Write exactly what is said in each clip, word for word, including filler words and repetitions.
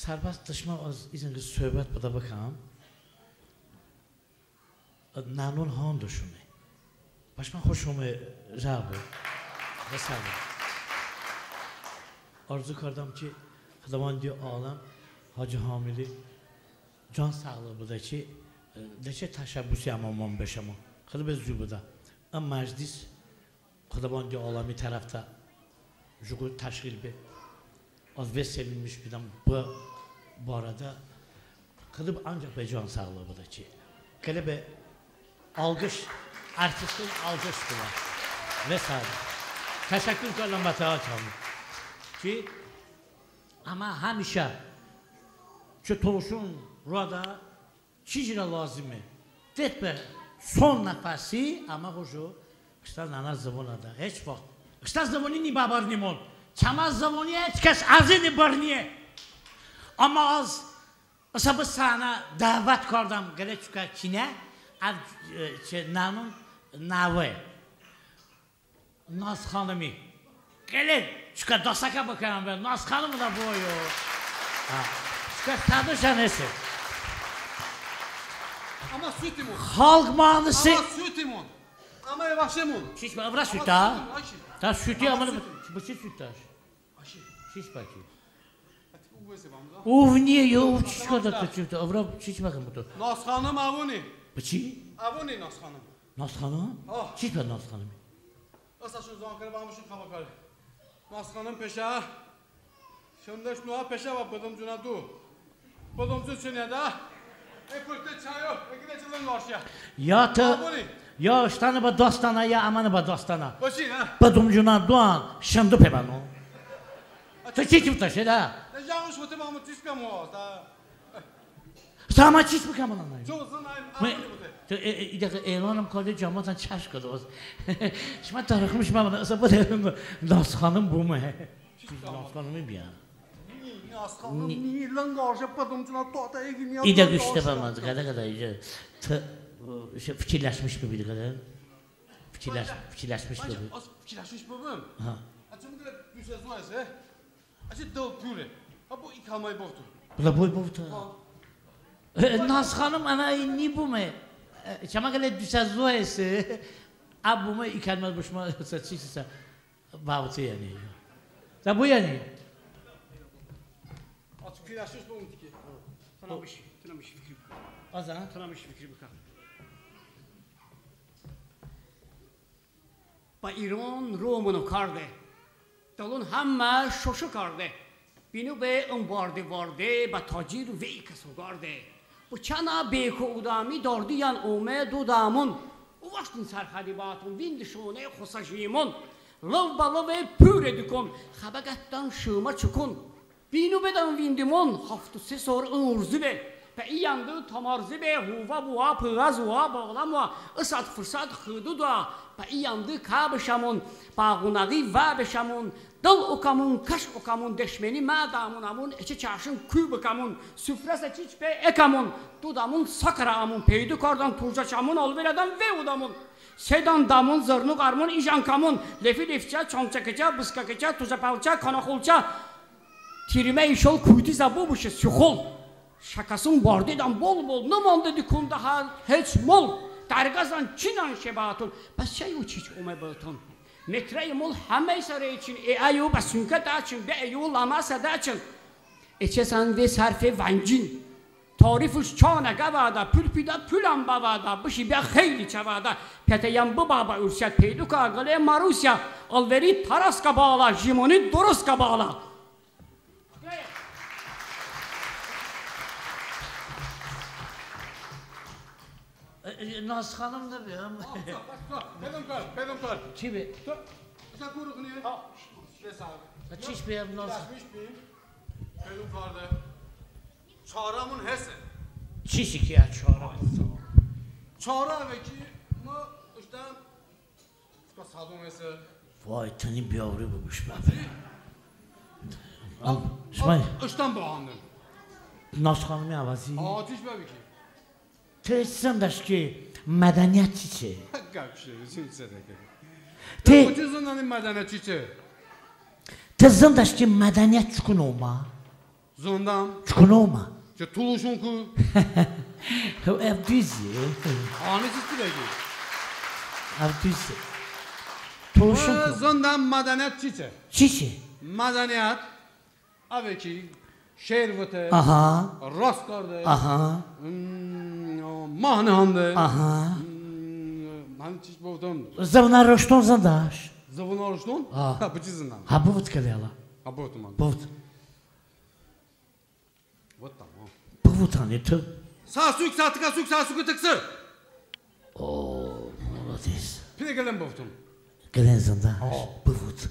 Sərbəst de şımə az izin ki, söhbət bıdə bıkəm. Nənon handeşone. Bəşmə xoş ome, rəğ bıbu. Ve səğ bıbu. Arzu kardəm ki, Xıdavandi aləm Hacı Hamili can sağlığı bıdə ki, de çəy təşəbbüsi əmə mı beşəmon. Xıdo bəy zu bıdə. Im məclis Xıdavandi aləmi tərəfədə jıqo təşkil be. Az vey sevinmiş bıdəm bı barədə. Xıdo bəy ancəx bəy can sağlığı bıdə ki, qıləy bəy alqış, artiston alqış bıdə. Ve səğ bıbu. Təşəkkur kardəm bə tı, Hacı Hamili, ki əmə həmişə çı tolışon roədə çiçi lazime, detobə son nəfəsi əmə xoşo ıştə nənə zıvonədə. Heç vaxt ıştə zıvoni nıbəbırnimon. Çəmə zıvoni heç kəs əzıni bırniye. Əmma az ısə bı səhnə dəvət kardəm qıləy çokə kinə, əv, e, çı nənon nəvoy Naz xanımi. Qıləy çokə dastəkə bıkəm be, Naz xanım da boyo. Ha. Çokə sədoşən hese. Əmə sutimon. Xalq mahnısı. Əmə sutimon. Əmə yavaşemon. Çiç bə, əvrə sutə. Tə suti, əmə bı çi sutəş? Çiç bə ki. Ov niye yo, ov çiç kadar da çiç, əvrə çiç bəkəm bıdo. Naz xanım əvoni. Bı çi? Əvoni Naz xanım. Naz xanım? Ha. Çiç bə Naz xanımi? Isəşon zan kərdə, bəmşon xəbə kərdə. Naz xanım peşə. Şındəş noə peşə və bıdımconə du. Bıdımcon çınedəy. E pırtə çayo, e qıləy çı lınq arşiyə. Ya tı, ya ıştəni bə dastənə, ya əməni bə dastənə. Bəşi, hə? Bıdımconə duən şındı pebəno. Tı çiç votəşe də? Də yanlış votəm, əmə çiç bıkəm az da. Sə əmə çiç bıkəmon, əmə? Ço zınəy, əmə. Tı, e, e, i dəqiqə elanım karde, cəmatən çəş kardəş. Şımə darıxmış bəmənən, ısə bıdə Naz xanım bıme. Naz xanımi bıə. Naz xanım, ni lınq arşiyə, bıdımconə du, tə eqin ya. İ dəqiqə ıştə bəmən, qədə-qədə, tı, e, şey, fikirləşmiş bıbi, qədə. Fikirləş-, fikirləşmiş bıbi. Az fikirləşmiş bıbım. Ha. Açım qılə dusə zoə hese. Əçəy dıl pure. Ha, bı i kəlməy bıvotı. Bılə boy bıvotı. Ha. E, Naz xanım, ənə ni bıme? E, çəmə qılə dusə zoə hese. Ə bıme i kəlmə bışmə sə çiçsə. Bıvotı yəni. Də bı yəni. Açıq fikirləşmiş bıbım ki. Tınəmiş, tınəmiş fikir bıkə. Azən? Tınəmiş fikir bıkə. Bə İron romon karde. Dılon həmmə şoşo karde. Bino be ın barde-varde, bə tacir vey kəso qarde. Bı çanə beko odəmi dardiyən ome dodəmon. Ovaştin sərxədi bəton, vindışone xosə jimon. Lıv bə lıve pure dukon, xəbə qətdən şımə çokon. Bino bedən vindimon, hafto se sor ın orzu be. Bə i yəndı tamarzi be, hovə boə, pığəz oə, bağləm oə, ısət fırsət Xıdo doə. Bə i yəndı kə bışəmon, bə ğonəği və beşəmon, dıl okəmon, kəş okəmon, deşmeni mədəmon əmon, eçə çəşon ku bıkəmon, sufrəsə çiç be ekəmon, dodəmon sa kərə əmon, peydo kardən turcə çəmon, alverədən ve odəmon. Sedən dəmon, zırnıq ərmon, ijən kəmon, lefi lefçə, çamçə keçə, bıskə keçə, tocə pəlçə, kanə xolçə. Tirmə işol, kuytizə bıbışe suxol. Şəkəson bardedən bol-bol, nımande dukon daha heç mol. Dərqəzən çinən şe bəton, bəs çəyo çiç ome bıton. Metrəy mol həməysə reyçin, e əyo bə sunkə dəçin, be əyo ləməsə dəçin. Eçəsən ve sərfe vəncin. Tarifış çanə qəvədə, pul pidə pulən bəvədə, bışi bə xeyli çəvədə. Pətəyən bıbə bə ursət, peydo kə qılə Marusiya, ılveri taraskə balə, jimoni doroskə balə. E, e, Naz xanım da biyəm. Bedəm kar, bedəm kar. Çi be? Sə quruğuni. Ha. Çiş biyəm Naz. Çiş biyəm. Bedəm karde. Çarəmon hese. Çiş ki ya çarə? Çarə əve ki, mı ıştən Çokə sədon hese. Vay, tınım biyavri bıbış bə. Şımə ıştən bəhandım. Naz xanımi əvəzi. Atiş bəbi ki. Tı zındəş ki mədəniyyət çiçe? Qəp şey, çiçe dəki. Tı zındəni mədəniyyət çiçe? Tı zındəş ki mədəniyyət çokon omə? Zındəm. Çoko nıomə? Çı tolışonku. Əv düze. Hanı çiç bıdə ki? Əv düze. Tolışonku. Zındəm, mədəniyyət çiçe? Çiçe? Mədəniyyət. Əve ki, şeir votə. Aha. Rəsm kardə. Aha. Hmm, mahnə handə. Aha. Hmm, hanı çiç bıvotım? Zıvonə roşton zındəş? Zıvonə roşton? Ha. Ha, bıçı zındəm? Ha, bıvot qılə hələ. Ha, bıvotım. Bıvot. Bıvotım, ha. Bıvot, hanı tı. Sa suk, sa tıka suk, sa suku tıksı. O, molodes. Pinə qılən bıvotım. Qılən zındəş. Ha. Bıvot.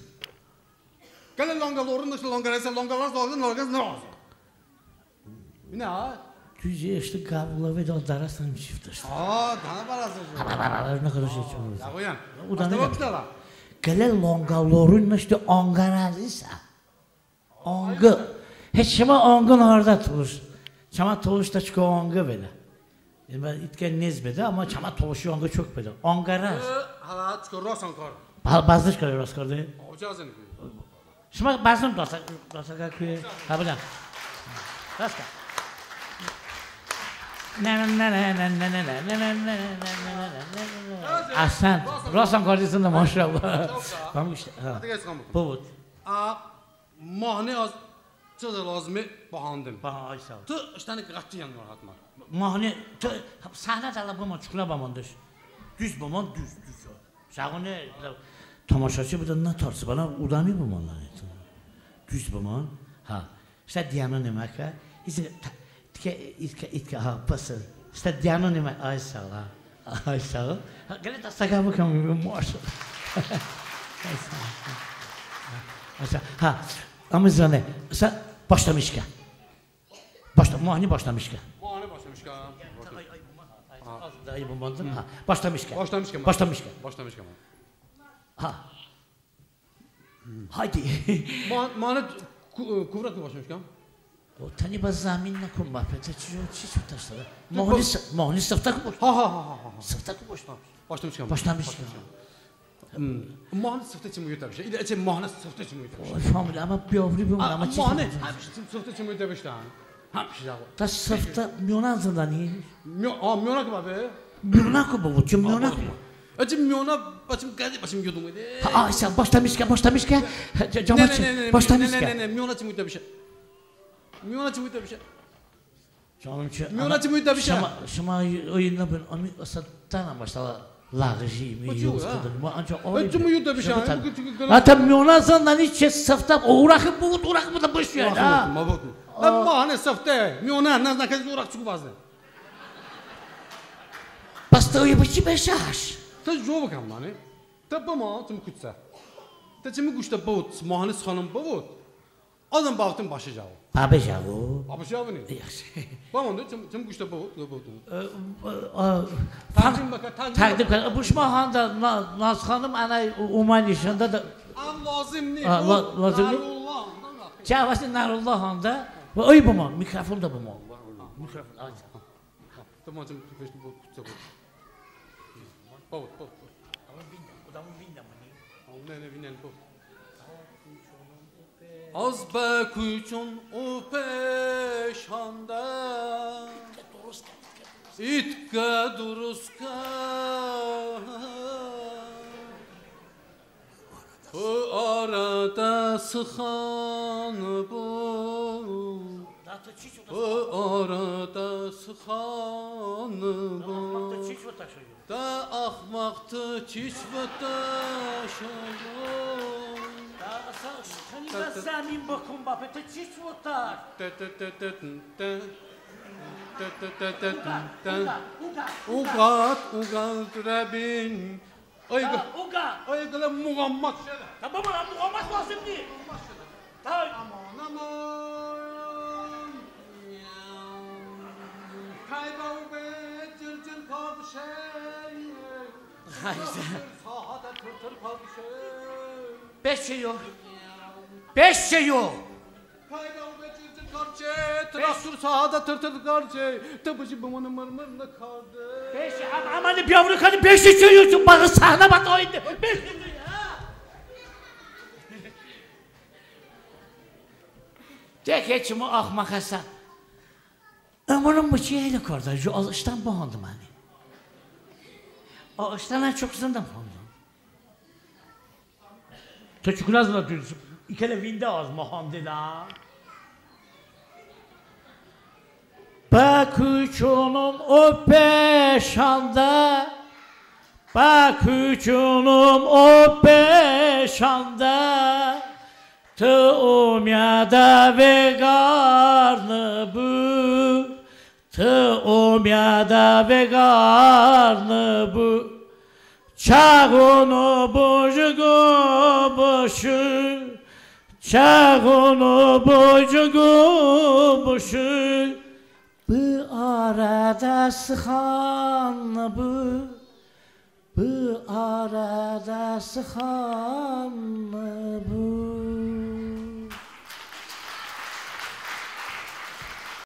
Qılə lonqə lorun, ıştı lonqə rəsə, lonqə las, lonqə, lonqə nırazı. Nə? Tü je ıştı qavılə ve dal dərəsən çiftış. A, dənə bərəsə. Ha, ha, ha, ha, nə qədər şey. Aa, çoğu. Ya, qoyan. Udanı. Başda bıvot hələ. Qılə lonqə lorun, ıştı onqə razısə. Onqı. Heç çəmə onqın harda tolış? Çəmə tolışədə çoko onqı bedə. Mən itkə nez bedə, amma çəmə tolışi onqı çok bedə. Onqə razı. Ə, hələ çoko rəsm kar. Bə-, bəzıniş kar, rəsm karde. Şımə bəzın rəsm, rəsm kar kuye. Hə, bıdə. Rəsm kar. Əhsən. Rəsm karde, zındə, maşallah. Tamam, işte, ha. Bıvot. A, mahnə az çı lazıme bəhandım. Bəha, ay sağ ol. Tı ıştəni qətiyyən norohat mə. Mahnə, tı səhnədə hələ bıman, çoknə bəmandış. Düz bıman, düz, düz. Səğone, tamaşaçi bıdə nətərsi, bənə odəmi bıman, yəni. Düz bıman, ha. Sə diyəno neməkə, izə, tə-, tikə, itkə, itkə, ha, pısı. Sə diyəno neməkə, ay sağ ol, ha. Ay sağ ol. Ha, qılə dəstəkə bıkəm, maşallah. Ay sağ ol. Ay sağ ol. Ha, əmizane, sə başlamışkən. Başla, mahnə başlamışkən. Mahnə başlamışkən. Ay, ay, ay, ay, az da ay, bu manzım. Ha, başlamışkən. Başlamışkən. Başlamışkən. Başlamışkən. Ha. Haydi. Ma-, mahnə ku-, kuvrə ku başlamışkən. O təni bə zəmin nıkən, bə pətə çiço, çiço təştə. Mahnə s-, mahnə sıftə ku başla. Ha, ha, ha, ha, ha. Sıftə ku başla. Başlamışkən. Başlamışkən. Başlamışkən. Hmm. Mahnə sıftə çımı yodo bəşe. İlə çı mahnə sıftə çımı yodo bəşe. Oy, familiya, amma biyovri bu, amma çı mahnə, həmişə çımı sıftə çımı yodo bəşe. Həmişə ya. Tə sıftə miyonə zındəni? Miyo-, a, miyonə ku bəbe? Miyonə ku bəbe, çı miyonə ku? Əçı miyonə, bəçım qədi, bəçım yodo omeydə. Ha, ay, sən başlamışkən, başlamışkən. Hə, ca-, camaat, ne, ne, ne, ne, başlamışkən. Ne, ne, ne, ne, miyonə çımı yodo bəşe. Miyonə çımı yodo bəşe. Canım ki, miyonə çımı yodo bəşe. Şımə, şımə oyunla bın, ami, sən tənə başla lağıji, mi yox, ha? Mı ancaq o çımı yodo bəşe. Hətta miyonə zındəni, çı sıftə, o, uraxı bu, uraxı bu da boş ver, ha? Mahnə sıftə, miyonə, nə, nə, kəs urax çıku bəzne. Bəs tı bıçı bəşəş? Tı co bıkəm, yəni. Tı bıman, çım kutsə. Tı çımı quştə bıvot, mahnə sıxanım bıvot. Azən bəvotım bəşe cəvo. Bəbe cəvo. Bəbe cəvo ni? Yaxşı. Bəvotım, çım, çım quştə bıvot, bıvot. Ə, ə, təqdim bıkə, təqdim bıkə. Bu şımə handə, Naz xanım, ənə omə nişonədə. Ən lazım ni, lazım ni. Nərullah handə. Cəvəsi Nərullah handə. Və oy bıman, mikrofon da bıman. Mikrofon, ay. Tamam, tamam, tamam, tamam. Bıvot, bıvot, bıvot. Adamın vində, adamın vində mıni? Nə, nə, vində, bıvot. Az bə kuçon o peşəndə. İtkə durust kə. Bı arədə sıxan bu. Bı arədə sıxan bu. Tı axmaq tı çiç votəşe? Tı ısə şıxıni bə zəmin bıkən, bəpe, tı çiç votəş? Uqət, uqət, rəbin. Ay, qılə muğəmmat. Tə bıbə, muğəmmat lazım ni. Tə. Aman, aman. Kəy bə ube cır-cır kardeşim. Ay, sahədə tır-tır kardeşim. Beş şey yox. Beş şey yox. Payda ube cır-cır kardeşim, tırasur sahədə tır-tır kardeşim, tı bıçı bımanı mır-mır nıkardeşim. Beş, am-, aman, biyavru kanı, beş şey yox, bax, səhnə bə tı indi. Beş şey yox. De ki, çımı axmaq Həsən. Ömrüm bı çiy eylə kardə, jı az ıştən bıhandı məni. Az ıştən çok zındəm handı. Tı çoknə zındə, tı ikələ vinde az mı handı da. Bə kuçonım o peşəndə, bə kuçonım o peşəndə, tı omeədə veqarnıbu, tı omeədə veqarnıbu. Çağonı bıjı qobışu, çağonı bıjı qobışu. Bı arədə sıxannıbu, bı arədə sıxannıbu.